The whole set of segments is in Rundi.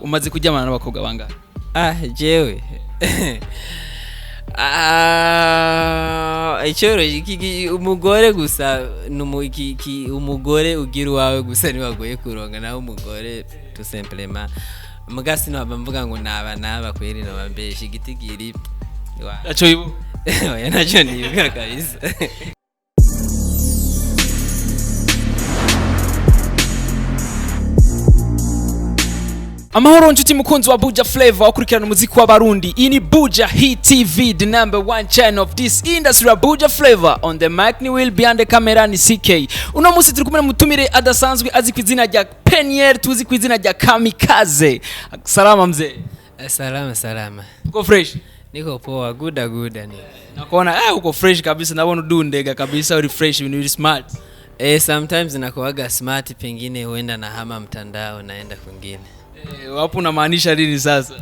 Umaze kuryamana n'abakobwa bangahe? Ah, jewe, ah, icyoroshye umugore gusa umugore ugira uwawe gusa ntibagoye kuronga nawe umugore tout simplement. Muga sinaba mvuga ngo naba naba kweri, noba mbesha igitigiri Aco wibuka? Oya, nacyo nibuka kabisa. Amahoro nshuti mukunzi wa Buja Flavor, wakurikirana umuziki w'Abarundi. Iyi ni Buja Hit TV, the number one channel of this industry ya Buja Flavor. On the mic ni Will, behind the camera ni CK. Uno munsi turi kumwe n'umutumire adasanzwe azi ku izina rya Peniel, tuzi ku izina rya Kamikaze. Salama mzee. Salama salama. Uko fresh? Niko poa, guda guda ni. Nakuona uko fresh kabisa, nabona udundega kabisa, uri fresh, ibintu biri smart. Sometimes nakuwaga smart, pengine huenda nahama mtandao naenda kwingine. Wapo unamaanisha nini sasa?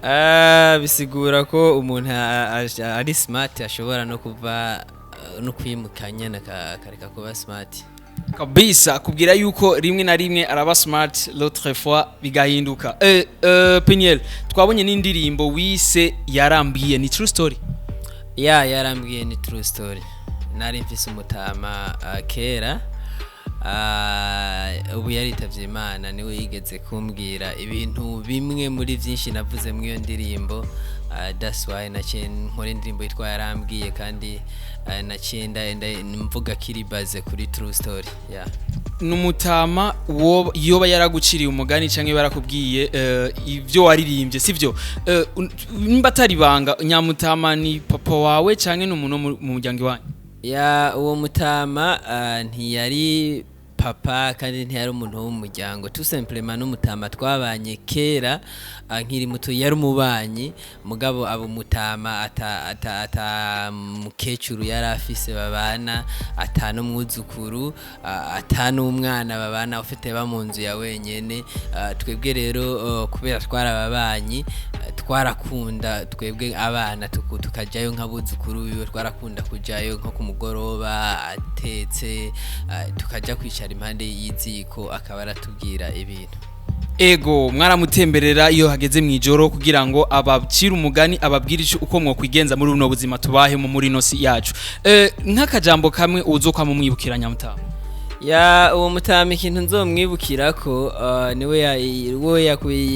Ah, bisigura ko umuntu ari smart ashobora no kuva no kwimuka nyene akareka kuba smart. Kabisa, kubwira yuko rimwe na rimwe araba smart, l'autre fois bigahinduka. Peniel, twabonye n'indirimbo wise "Yarambwiye", ni true story? Ya, "Yarambwiye" ni true story. Nari mfise umutama kera, ubu yaritavye Imana, niwe yigeze kumbwira ibintu bimwe muri vyinshi navuze muri iyo ndirimbo. That's why naciye nkora indirimbo yitwa "Yarambwiye", kandi naciye mvuga kiri baze kuri true story, yeah. Numutama yoba yaraguciriye umugani canke yarakubwiye ivyo waririmbye, sivyo? Nimba atari ibanga, nyamutama ni papa wawe canke ni umuntu wo mu muryango iwanyu? Ya, uwo mutama ntiyari papa kandi ntiyari umuntu wo mu muryango, tout simplement n'umutama twabanye kera nkiri muto, yari umubanyi. Mugabo abo mutama ata mukecuru yari afise babana, ata n'umwuzukuru, ata n'umwana babana, ufite ba mu nzu ya wenyene. Twebwe rero kubera twarababanyi, twarakunda twebwe abana tukajayo nk'abuzukuru biwe, twarakunda kujayo nko ku mugoroba atetse, tukaja kwicara impande y'iziko akaba aratubwira ibintu. Ego, mwaramutemberera iyo hageze mu ijoro kugira ngo abacire umugani, ababwire uko mwokwigenza muri buno buzima tubahemo muri ino si yacu. Nk'akajambo kamwe uzokwama mumwibukira nyamutama? Ya, uwo mutama ikintu nzomwibukirako niwe we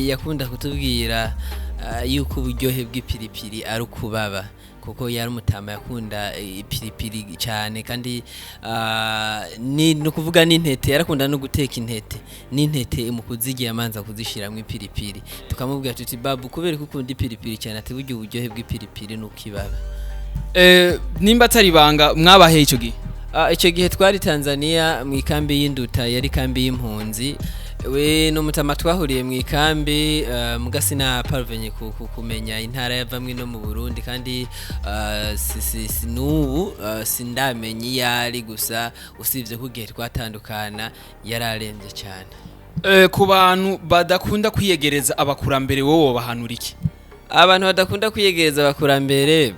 yakunda kutubwira yuko uburyohe bw'ipiripiri ari ukubaba, kuko yari umutama yakunda ipiripiri cyane, kandi ni ukuvuga n'intete, yarakunda no guteka intete, n'intete mu kuzirya amanza kuzishiramwo ipiripiri. Tukamubwira tuti: "Babu, kubera ko ukunda ipiripiri cyane?" Ati: "Burya uburyohe bw'ipiripiri ni ukibaba." Nimba atari ibanga, mwabaheye ico gihe? Ah, icyo gihe twari Tanzania mu ikambi y'Induta, yari ikambi y'impunzi. We n'umutama twahuriye mu ikambi, muga sina parvenye kumenya intara yavamwe no mu Burundi, kandi si n'ubu sindamenya iyo ari, gusa usibye ko igihe twatandukana yararembye cyane. Ku bantu badakunda kwiyegereza abakurambere, wowe wobahanura iki? Abantu badakunda kwiyegereza abakurambere,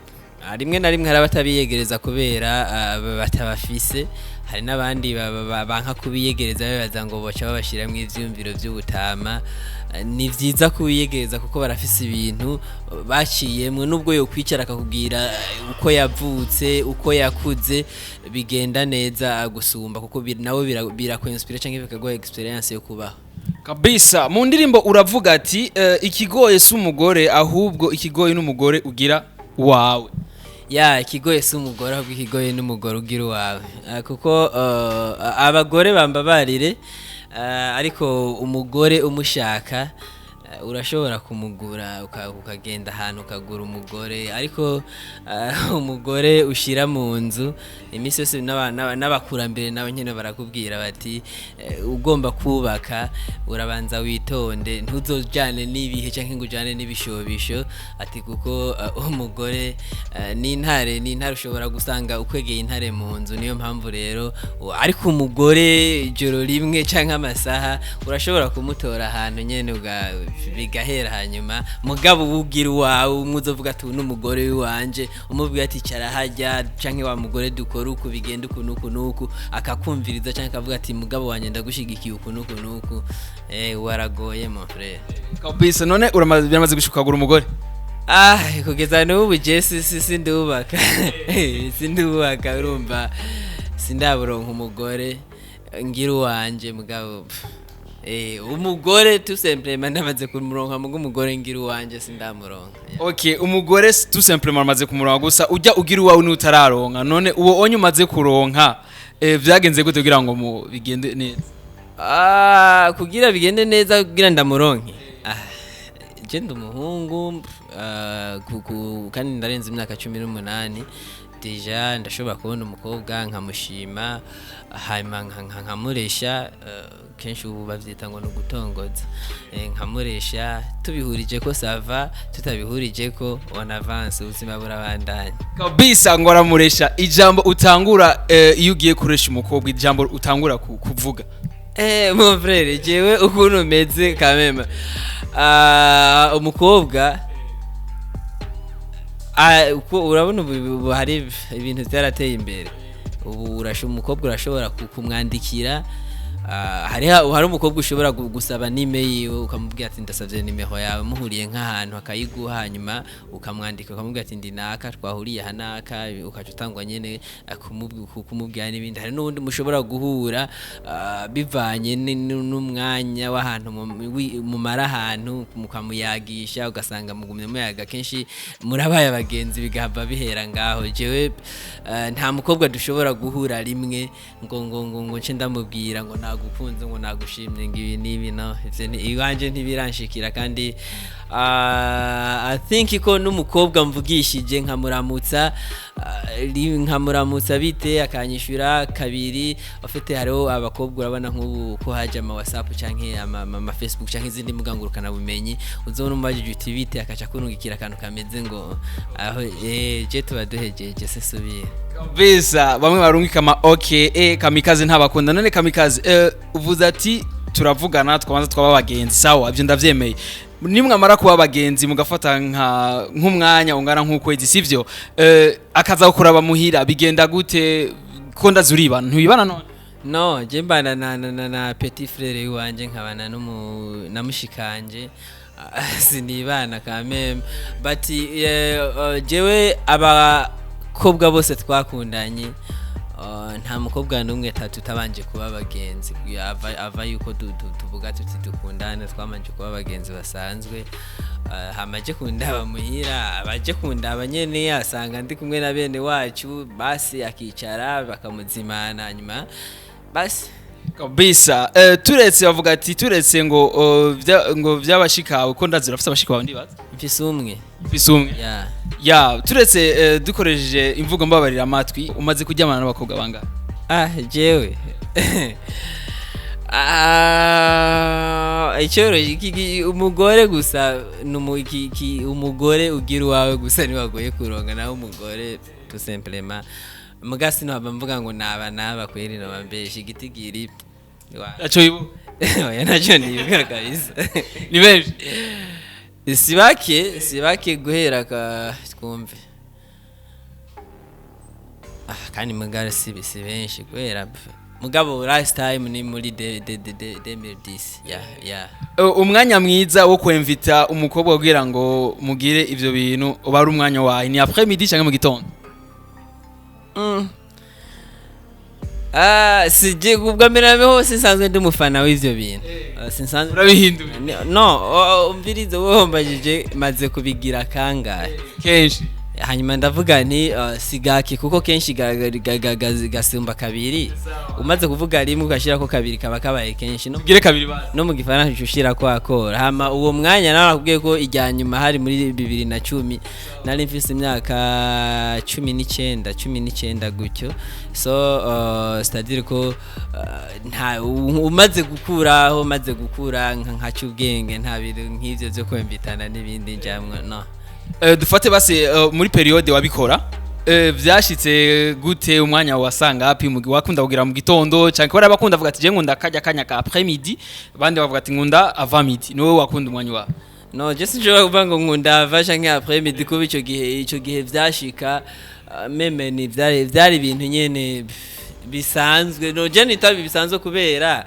rimwe na rimwe hari abatabiyegereza kubera batabafise, hari n'abandi banka kubiyegereza bibaza ngo boca babashiramwo ivyiyumviro vy'ubutama. Ni vyiza kubiyegereza kuko barafise ibintu baciyemwo, nubwo yokwicara akakubwira uko yavutse, uko yakuze, bigenda neza gusumba, kuko nawe birakwinspira canke bikaguha experience yo kubaho. Kabisa, mu ndirimbo uravuga ati ikigoye si umugore, ahubwo ikigoye n'umugore ugira wawe. Ya, ikigoye si umugore, ahubwo ikigoye n'umugore ugira uwawe. Kuko abagore bambabarire, ariko umugore umushaka urashobora kumugura, ukagenda ahantu ukagura umugore, ariko umugore ushira mu nzu iminsi yose, n'abakurambere nabo nyene barakubwira bati ugomba kubaka urabanza witonde, ntuzojane n'ibihe canke ngo ujane n'ibishobisho, ati kuko umugore ni intare, ni intare, ushobora gusanga ukwegeye intare mu nzu. Niyo mpamvu rero ariko umugore ijoro rimwe canke amasaha urashobora kumutora ahantu nyene. Bigahera. Hanyuma mugabo uwugira uwawe, umwe uzovuga ati: "Uyu ni umugore w'iwanje", umubwira ati: "Icara hajya", canke: "Wa mugore, dukora uku, bigenda uku nuku nuku", akakumviriza, canke akavuga ati: "Mugabo wanje, ndagushigikiye uku nuku nuku". Waragoye, mon frère. Kabisa. None uramaze, biramaze gushika ukagura umugore? Ah, kugeza n'ubu je si sindubaka, sindubaka. Urumva, sindaburonka umugore ngira uwanje. Mugabo pff, umugore tout simplement ndamaze kumuronka, mugo umugore ngira uwanje sindamuronka. Okay, umugore tout simplement amaze kumuronka, gusa ujya ugira uwawe n'utararonka. None uwo onye umaze kuronka, vyagenze gute kugira ngo mu bigende neza? Ah, kugira bigende neza, kugira ndamuronke, ah, je ndi umuhungu, kandi ndarenze imyaka 18 déjà. Ndashobora kubona umukobwa nkamushima, hanyuma nkamuresha. Kenshi ubu bavyita ngo ni ugutongoza. Nkamuresha, tubihurije ko ça va, tutabihurije ko on avance, ubuzima burabandanya. Kabisa, ngo aramuresha. Ijambo utangura, iyo ugiye kuresha umukobwa, ijambo utangura kuvuga? Mon frère, jewe ukuntu meze kamema, umukobwa, uko urabona ubu hari ibintu byarateye imbere. Ubu umukobwa urashobora kumwandikira. Hari umukobwa ushobora gusaba nimero yiwe, ukamubwira ati: "Ndasabye nimero yawe", muhuriye nk'ahantu akayiguha, hanyuma ukamwandika ukamubwira ati: "Ndi naka, twahuriye aha naka", ukaca utangwa nyene kumubwira n'ibindi. Hari n'ubundi mushobora guhura, bivanye n'umwanya w'ahantu mumara ahantu, mukamuyagisha, ugasanga mugumye muyaga kenshi, murabaye abagenzi, bigahava bihera ngaho. Jewe nta mukobwa dushobora guhura rimwe ngo nce ndamubwira ngo nagukunze, ngo nagushimye, ngo ibi n'ibi. No, ivyo ni iwanje ntibiranshikira. Kandi I think ko n'umukobwa mvugishije nkamuramutsa, nkamuramutsa bite, akanyishura kabiri. Afite, hariho abakobwa, urabona nk'ubu ko haje ama WhatsApp canke ama Facebook canke izindi mbuga ngurukana bumenyi, uzobona umubajije uti: "Bite", akaca kurungikira akantu kameze ngo aho je tuba duhejeje, se subira. Kabisa, bamwe barungika ama okay. Kamikaze ntabakunda. None Kamikaze, uvuze ati turavugana, twabanza twaba abagenzi. Sawa, ibyo ndavyemeye. Nimwamara kuba abagenzi, mugafata nka nk'umwanya ungana nk'ukwezi, sivyo? Akaza kuraba muhira, bigenda gute? Ko ndazi uribana, ntibibana none? No, je mbana na petit frère wanje, nkabana n'umu na mushikanje. Sinibana quand même, but jewe abakobwa bose twakundanye, nta mukobwa n'umwe tutabanje kuba abagenzi. Ava yuko tuvuga tuti dukundane, twabanje kuba abagenzi basanzwe. Hama aje kundaba muhira, abaje kundaba nyene asanga ndi kumwe na bene wacu, basi akicara bakamuzimana, hanyuma basi. Kabisa. Turetse bavuga ati turetse ngo ngo vyabashikawe, ko ndazi urafise abashika bawe, ndibaza. Mfise umwe. Ufise umwe? Ya. Ya, turetse, dukoresheje imvugo mbabarira amatwi, umaze kuryamana n'abakobwa bangahe? Ah, jewe, icyoroshye, umugore gusa umugore ugira uwawe gusa ntiwagoye kuronga nawe umugore tout simplement. Muga sinohava mvuga ngo naba naba kweri, noba mbesha igitigiri. Aco wibuka? Oya, nacyo nibuka kabisa. Ni benshi? Si bake, si bake. Guhera ka twumve, kandi mugabo si benshi guhera, mugabo last time ni muri de 2010, ya. Umwanya mwiza wo kwemvita umukobwa kugira ngo mugire ivyo bintu uba ari umwanya wawe, ni après midi canke mu gitondo? Ah, sije ubwa mbere na hose nsanzwe ndi umufana w'ivyo bintu. Ah, sinsanzwe. Urabihinduye? No, umvirize, wowe mbajije maze kubigira kangahe? Kenshi. Hanyuma ndavuga nti sigake, kuko kenshi gasumba kabiri. Umaze kuvuga rimwe ugashyirako kabiri, kaba kabaye kenshi. No, tugire kabiri basi. No mu gifaransa uca ushirako akora. Hama uwo mwanya nawe nakubwiye ko irya nyuma hari muri 2010, nari mfise imyaka 19, 19 gutyo. So c'est-à-dire ko nta umaze gukuraho, umaze gukura nkaca ubwenge, nta bintu nk'ivyo vyo kwemvitana n'ibindi njamwo, no. Dufate basi muri période wabikora. Vyashitse gute? Umwanya wasanga hapi mu wakunda kugira mu gitondo, canke bari bakunda avuga ati: "Je nkunda kajya kanya ka après midi", abandi bavuga ati: "Nkunda avant midi"? Niwe wakunda umwanya wawe? No, je sinshobora kuvuga ngo nkunda avant canke après midi, kuba ico gihe vyashika, même ni vyari ibintu nyene bisanzwe. No, je nitabi bisanzwe kubera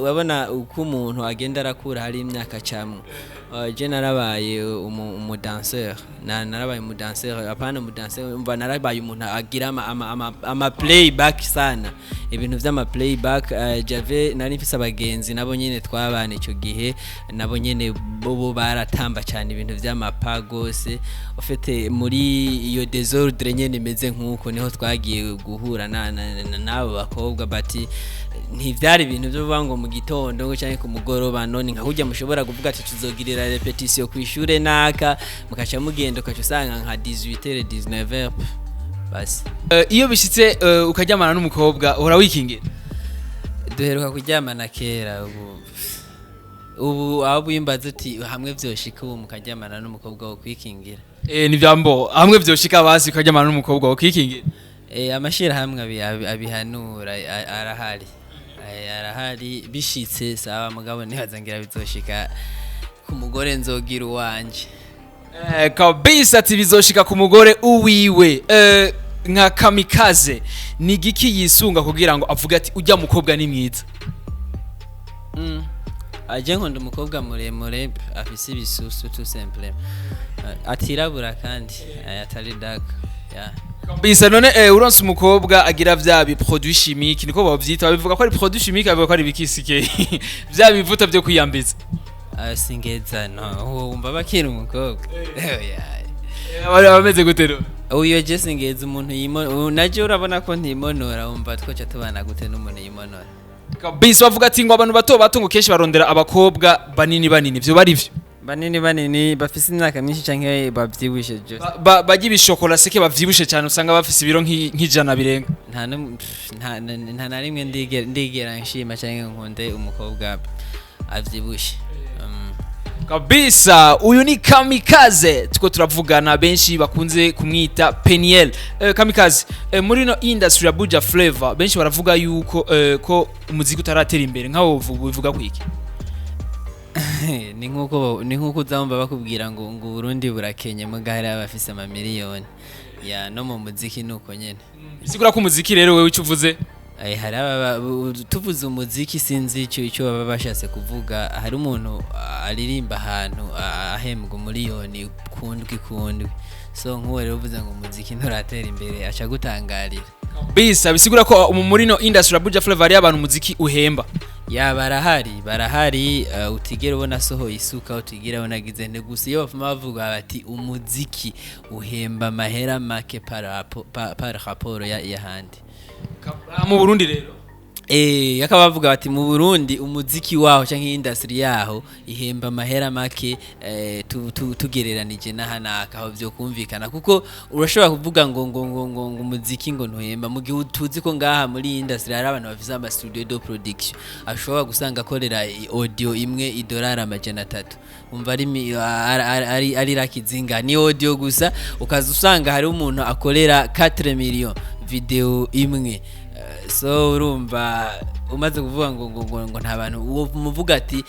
urabona uko umuntu agenda arakura, hari imyaka camwe. Je narabaye umudanseur, narabaye umudanseur, apana umudanseur, umva, narabaye umuntu agira ama playback sana, ibintu vy'ama playback. J'avais, nari mfise abagenzi nabo nyene twabana ico gihe, nabo nyene bobo baratamba cyane ibintu vy'amapa gose. Ufite muri iyo désordre nyene imeze nkuko niho twagiye guhura n'abo bakobwa, bati ntivyari ibintu byo kuvuga ngo mu gitondo ngo canke ku mugoroba. None nka kurya mushobora kuvuga ati tuzogirira répétition ku ishure naka, mukaca mugenda, ukaca usanga nka 18h, 19h basi. Iyo bishitse ukaryamana n'umukobwa, uhora wikingira? Duheruka kuryamana kera. Ubu aho wimbaza uti hamwe vyoshika ubu mukaryamana n'umukobwa wo kwikingira? Ni vyambo hamwe vyoshika basi ukaryamana n'umukobwa wo kwikingira. Amashirahamwe abihanura arahari. Arahari. Bishitse sawa, mugabo ntibaza ngira bizoshika ku mugore nzogira uwanje. Kabisa, ati bizoshika ku mugore uwiwe. Nka Kamikaze, ni giki yisunga kugira ngo avuge ati ujya mukobwa ni mwiza? Aje nkunda umukobwa muremure, afise ibisusu, tout simple. Atirabura kandi atari dark, yeah. Kabisa. None uronse umukobwa agira vya bi produit chimique, niko bavyita, babivuga ko ari produit chimique, babivuga ko ari bikisike, vya bivuta vyo kwiyambiza? Singeza, no uwo wumva bakiri umukobwa. Oya. Bari bameze gute rero? Uyo je singeza umuntu yimo naje, urabona ko ntimonora, wumva twoca tubana gute n'umuntu yimonora? Kabisa. Bavuga ati ngo abantu bato bato ngo kenshi barondera abakobwa banini banini, vyo bari vyo? Banini banini bafise imyaka myinshi canke bavyibushe just? Barya ibishokora seke, bavyibushe cyane, usanga bafise ibiro nk'ijana birenga. Nta pff, nta na rimwe ndigera nshima canke nkunde umukobwa avyibushe. Kabisa. Uyu ni Kamikaze tuko turavugana, benshi bakunze kumwita Peniel. Kamikaze, muri no industry ya Buja Flavor, benshi baravuga yuko ko umuziki utaratera imbere. Nkawo ubivuga kwiki? Ni nkuko uzamva bakubwira ngo Burundi burakenye, muga hari abafise amamiliyoni ya no mu muziki nuko nyene. Bisigura ko umuziki rero, wewe icyo uvuze? Hari tuvuze umuziki, sinzi ico baba bashatse kuvuga. Hari umuntu aririmba ahantu ahembwa umuliyoni kundwi kundwi, so nk'uwo rero uvuze ngo umuziki nturatera imbere, aca gutangarira. Bisa bisigura ko muri no industry ya Buja Flavor hari abantu umuziki uhemba? Ya, barahari, barahari, utigera ubona asohoye isuka, utigera ubona agize nte. Gusa iyo bafuma bavuga bati umuziki uhemba amahera make par rapport ya y'ahandi. Mu Burundi rero? Akaba bavuga bati mu Burundi umuziki waho canke industry yaho ihemba amahera make tugereranije n'ahanaka, aho vyo kumvikana, kuko urashobora kuvuga ngo umuziki ngo ntuhemba mu gihe tuzi ko ngaha muri industry hari abantu bafise ama studio de production ashobora gusanga akorera audio imwe idolari 300, umva ari rakizinga ni audio gusa, ukaza usanga hari umuntu akorera 4 millions video imwe. So urumva umaze kuvuga ngo nta bantu, uwo muvuga ati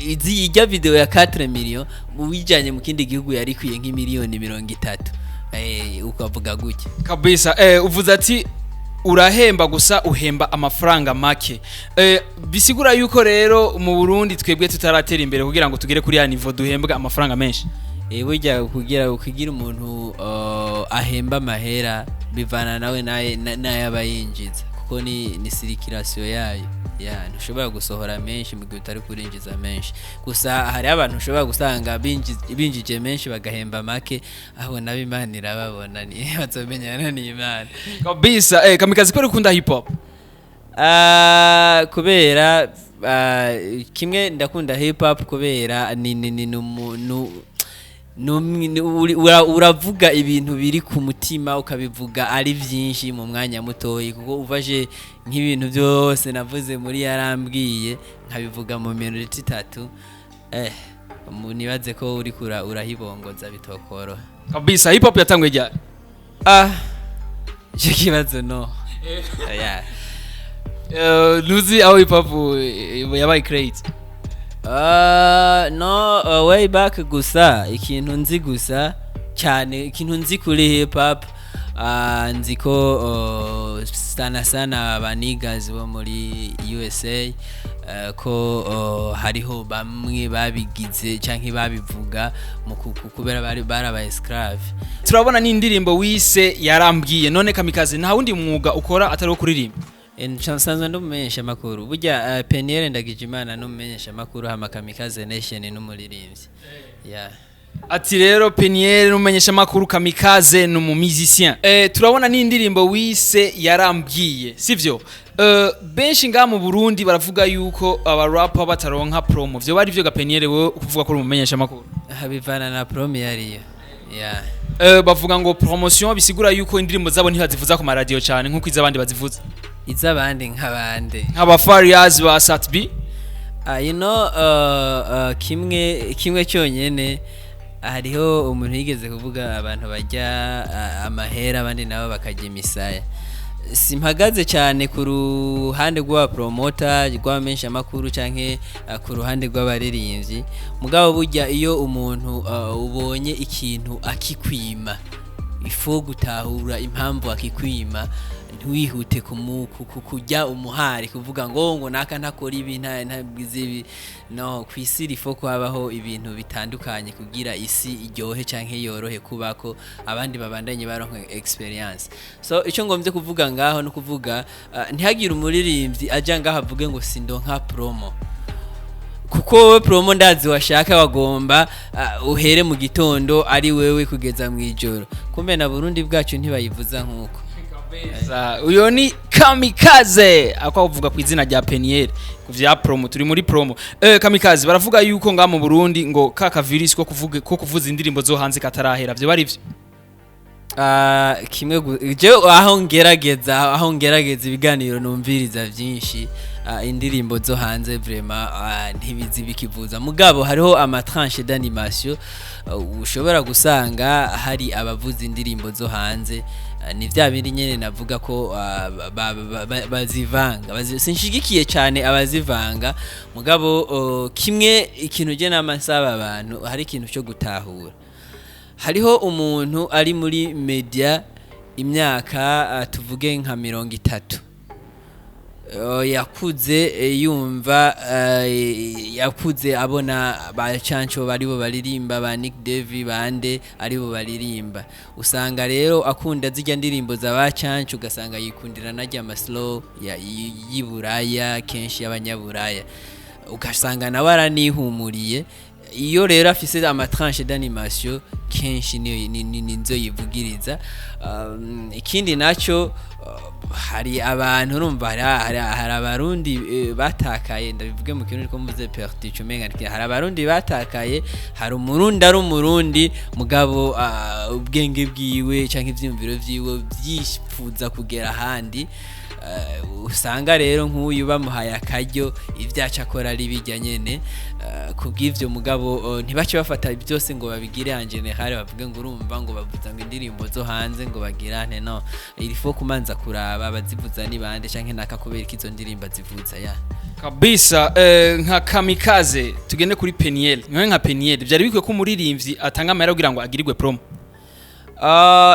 izi ijya video ya 4 millions uwijanye mu kindi gihugu yari ikwiye nk'imiliyoni 30, ukavuga gutya. Kabisa. Uvuze ati urahemba, gusa uhemba amafaranga make. Bisigura yuko rero mu Burundi twebwe tutaratera imbere kugira ngo tugere kuri ya niveau duhembwa amafaranga menshi? Burya kugira umuntu ahemba amahera bivana nawe naye aba yinjiza, kuko ni circulation yayo ya ntushobora gusohora menshi mu gihe utari kurinjiza menshi. Gusa hari abantu ushobora gusanga binjije menshi bagahemba make, aho nabo Imana irababona, ni bazomenyana n'Imana. Kabisa. Kamikazi, ko ukunda hip hop? Kubera kimwe, ndakunda hip hop kubera ni uravuga ibintu biri ku mutima, ukabivuga ari byinshi mu mwanya mutoyi, kuko uvaje nk'ibintu byose navuze muri yarambwiye nkabivuga mu minota 3. Nibaze ko uri kura urahibongoza bitokoroha. Kabisa, hip hop yatanguye ryari? Ah, icyo kibazo no, yeah. Ntuzi aho hip hop yabaye create? No, way back gusa ikintu nzi gusa cyane, ikintu nzi kuri hip hop, nzi ko sana sana aba niggas bo muri USA, ko hariho bamwe babigize canke babivuga mu kubera bari barabaye esclave. Turabona n'indirimbo wise "Yarambwiye". None Kamikaze, nta wundi mwuga ukora atari wo kuririmba? Nsanzwe ndi umumenyesha makuru burya. Peniel Ndagijimana n'umumenyesha makuru, hama Kamikaze Nation n'umuririmbyi, yeah. Ati rero Peniel n'umumenyesha makuru, Kamikaze ni umu musicien. Turabona n'indirimbo wise "Yarambwiye", sivyo? Benshi ngaha mu Burundi baravuga yuko aba rapper bataronka promo. Vyo bari vyo ga Peniel, wewe ukuvuga ko uri umumenyesha makuru? Habivana na promo yariyo, yeah. Bavuga ngo promotion bisigura yuko indirimbo zabo ntibazivuza ku maradiyo cyane nkuko iz'abandi bazivuza. Iz'abandi nk'abandi? Nk'aba Farias, ba Sat-B. Kimwe kimwe cyonyene, hariho umuntu yigeze kuvuga abantu bajya amahera, abandi nabo bakarya imisaya. Simpagaze cyane ku ruhande rw'aba promoter, rw'abamenyesha amakuru canke ku ruhande rw'abaririmbyi, mugabo burya iyo umuntu ubonye ikintu akikwima, ifo gutahura impamvu akikwima, ntiwihute kujya umuhari kuvuga ngo naka ntakora ibi, ntabwize ibi. No ku isi rifo ko habaho ibintu bitandukanye kugira isi iryohe canke yorohe kubako, abandi babandanye baronka experience. So icyo ngombye kuvuga ngaho no kuvuga, ntihagire umuririmbyi aja ngaho avuge ngo sindonka promo, kuko wowe promo ndazi washaka wagomba uhere mu gitondo ari wewe kugeza mu ijoro. Kumbe na Burundi bwacu ntibayivuza nkuko. Uyo ni Kamikaze ako avuga ku izina rya Peniel ku vya promo. Turi muri promo. Kamikaze, baravuga yuko nga mu Burundi ngo ka virus ko kuvuga ko kuvuza indirimbo zo hanze katarahera. Vyo bari vyo? Kimwe je aho ngerageza ibiganiro numviriza byinshi, indirimbo zo hanze vraiment ntibizi bikivuza, mugabo hariho ama tranche d'animation, ushobora gusanga hari abavuza indirimbo zo hanze. Ni vya bindi nyene navuga ko bazivanga. Sinshigikiye cyane abazivanga, mugabo kimwe ikintu je namasaba abantu, hari ikintu cyo gutahura. Hariho umuntu ari muri media imyaka tuvuge nka 30, yakuze yumva, yakuze abona ba Canco baribo baririmba, ba Nick Davy bande aribo baririmba. Usanga rero akunda zijya ndirimbo za ba Canco, ugasanga yikundira najya ama slow y'iburaya, kenshi y'abanyaburaya, ugasanga nawe aranihumuriye. Iyo rero afise ama tranche d'animation, kenshi niyo nizo yivugiriza. Ikindi naco, hari abantu urumva hari abarundi batakaye, ndabivuge mu kirundi ko mvuze perdu umenga hari abarundi batakaye. Hari umurundi ari umurundi, mugabo ubwenge bwiwe canke ivyiyumviro vyiwe vyipfuza kugera ahandi. Usanga rero nk'uyu bamuhaye akaryo, ibyaca akora ari bijya nyene. Kubw'ivyo mugabo, ntibace bafata byose ngo babigire en général, bavuge ngo urumva ngo bavuza ngo indirimbo zo hanze ngo bagirane. No il faut kumanza kuraba abazivuza ni bande canke naka, kubera ko izo ndirimbo zivuza ya. Kabisa. Nka Kamikaze, tugende kuri Peniel. Nka Peniel, byari bikwiye ko umuririmbyi atanga amahera kugira ngo agirirwe promo?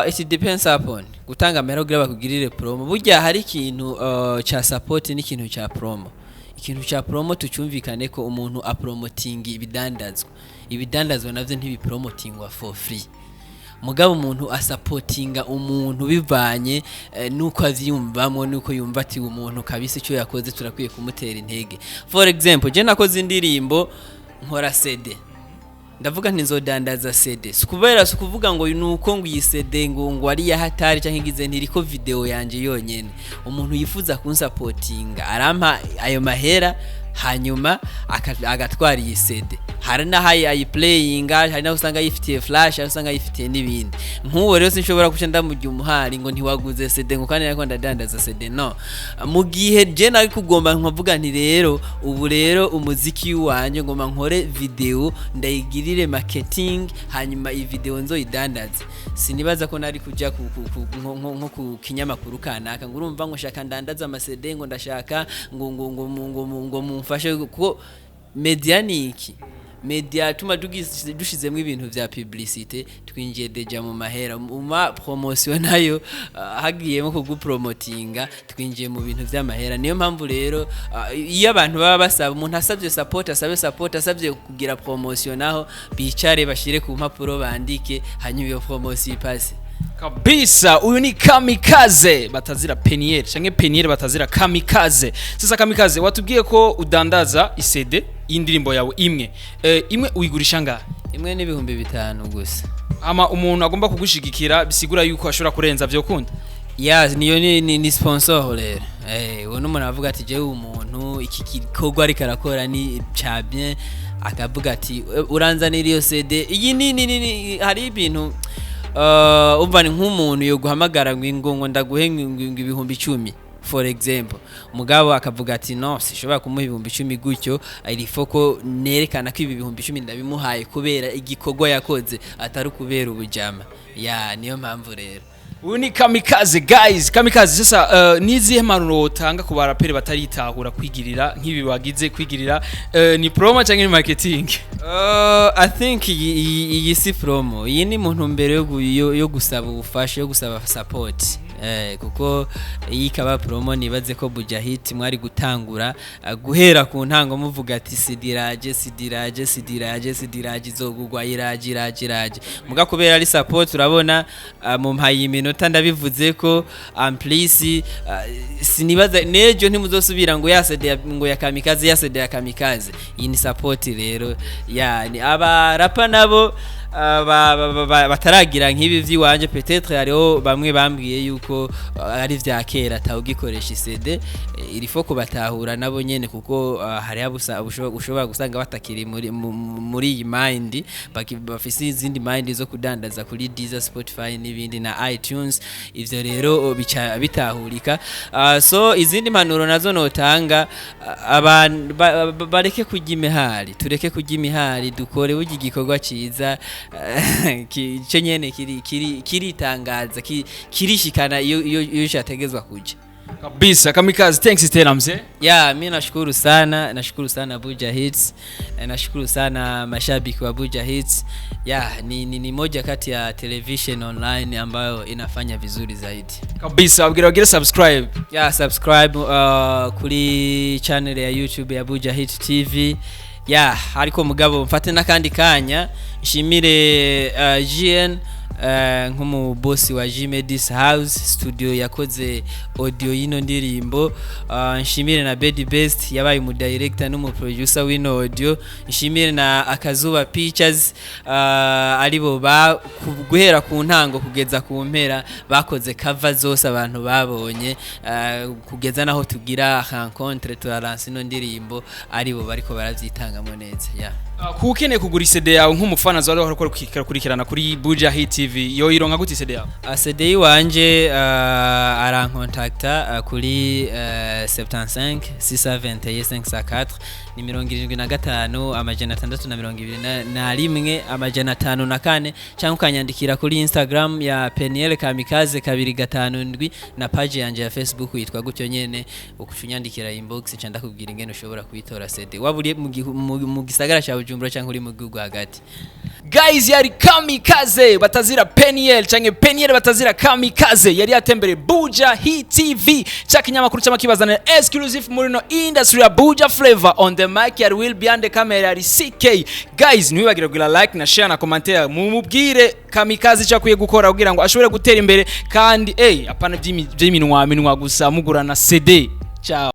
It depends upon gutanga amahera kugira bakugirire promo. Burya hari ikintu cha support n'ikintu cha promo. Ikintu cha promo, tucyumvikane ko umuntu apromotinga ibidandazwa. Ibidandazwa navyo ntibipromotingwa for free, mugabo umuntu asapotinga umuntu bivanye nuko avyiyumvamo, nuko yumva ati umuntu kabisa icyo yakoze turakwiye kumutera intege. For example, je nakoze indirimbo, nkora CD, ndavuga nti nzodandaza CD. Sikubera sikuvuga ngo nuko ngo iyi CD ngo ari ya hatari canke ngize, ntiriko video yanje yonyene. Umuntu yifuza kunsapotinga arampa ayo mahera, hanyuma agatwara iyi CD. Hari n'aho ayiplayinga, hari n'aho usanga yifitiye flash, hari usanga yifitiye n'ibindi. Nk'uwo rero sinshobora kuca ndamurya umuhari ngo ntiwaguze CD, ngo kandi ariko ndadandaza CD. No mu gihe je nari kugomba nkavuga nti rero ubu rero umuziki wanje ngomba nkore video, ndayigirire marketing, hanyuma iyi video nzoyidandaze, sinibaza ko nari kuja nko ku kinyamakuru kanaka ngo urumva ngo shaka ndandaza ama CD, ngo ndashaka ngo mumfashe, kuko media ni iki? Media tuma dushizemo ibintu vya publicité, twinjiye déjà mu mahera, mu ma promotion nayo, hagiyemo kugupromotinga, twinjiye mu bintu vy'amahera. Niyo mpamvu rero iyo abantu baba basaba, umuntu asabye support, asabe support, asabye kugira promotion naho bicare bashire ku mpapuro bandike, hanyuma iyo promotion ipase. Kabisa, uyu ni Kamikaze batazira Peniel, canke Peniel batazira Kamikaze. Sasa Kamikaze, watubwiye ko udandaza iCD y'indirimbo yawe imwe. Imwe uyigurisha ngahe? Imwe n'5,000 gusa. Ama umuntu agomba kugushigikira, bisigura yuko ashobora kurenza, vyo kunda? Ya, niyo ni sponsor rero. Uwo n'umuntu avuga ati jewe umuntu iki gikorwa ariko arakora ni ca bien, akavuga ati uranzanira iyo CD iyi ni hari ibintu, umva, ni nk'umuntu yo guhamagara ngo ndaguhe ngo 10,000, for example, mugabo akavuga ati no, sishobora kumuha 10,000 gutyo, il faut ko nerekana ko ibi 10,000 ndabimuhaye kubera igikorwa yakoze, atari ukubera ubujama. Ya, niyo mpamvu rero. Uyu ni Kamikaze, guys. Kamikaze, sasa nizihe mpanuro wotanga ku baraperi bataritahura kwigirira nk'ibi wagize kwigirira? Ni promo cyangwa ni marketing? I think iyi si promo, iyi ni mu ntumbero yo gusaba ubufasha, yo gusaba support, kuko iyi ikaba promo, nibaze ko Bujahit mwari gutangura guhera ku ntango muvuga ati sidiraje, sidiraje, sidiraje, sidiraje, izogugwa iraje, iraje, iraje. Muga kubera ari support, urabona, mumpaye iminota ndabivuze ko en plus sinibaza nejo ntimuzosubira ngo ya CD ngo ya Kamikaze, ya CD ya Kamikaze. Iyi ni support rero. Yani abarapa nabo bataragira nk'ibi vy'iwanje, peut-être hariho bamwe bambwiye yuko ari vya kera atawugikoresha CD, il faut kubatahura nabo nyene, kuko hariho ushobora gusanga batakiri muri iyi mind, bafise izindi mind zo kudandaza kuri Deezer, Spotify n'ibindi na iTunes. Ivyo rero bica bitahurika. So izindi mpanuro nazo notanga, abantu bareke kurya imihari, tureke kurya imihari, dukore. Burya igikorwa ciza ico nyene kiritangaza, kirishikana iyo categezwa kuja. Kabisa. Kamikaze, thanks tena mzee. Ya, mi nashukuru sana, nashukuru sana Buja Hits, nashukuru sana mashabiki wa Buja Hits. Ya, ni moja kati ya television online ambayo inafanya vizuri zaidi. Kabisa, abwira bagire subscribe. Ya, subscribe kuri channel ya YouTube ya Buja Hit TV. Ya, ariko mugabo mfate n'akandi kanya nshimire GN, nk'umubosi wa G-Medis House Studio yakoze audio y'ino ndirimbo, nshimire na Bedi Best yabaye umu director n'umu producer w'ino audio, nshimire na Akazuba Pictures, aribo ba guhera ku ntango kugeza ku mpera bakoze cover zose abantu babonye, kugeza naho tugira rencontre turalansa ino ndirimbo, aribo bariko baravyitangamo neza, yeah. Ku ukeneye kugura iCD yawe nk'umufana wari warakurikirana kuri Buja Hit TV, yo ironka gute iCD yawe? CD iwanje arankontakta kuri 75 621 504, ni 75 621 504, cyangwa ukanyandikira kuri Instagram ya Peniel Kamikaze 257 na page yanje ya Facebook yitwa gutyo nyene. Ukunyandikira inbox nca ndakubwira ingene ushobora kuyitora CD, waba uri mu gisagara ca Bujumbura cyangwa uri mu gihugu hagati. Guys, yari Kamikaze batazira Peniel, canke Peniel batazira Kamikaze, yari yatembereye Buja Hit TV, ca kinyamakuru c'amakibazanira exclusive muri no industry ya Buja Flavor. On the mic yari Will, behind the camera yari CK. Guys, ntiwibagire kugira like na share na commentaire, mumubwire Kamikaze icyo akwiye gukora kugira ngo ashobore gutera imbere, kandi apana by'iminwa minwa gusa, mugura na CD. Ciao.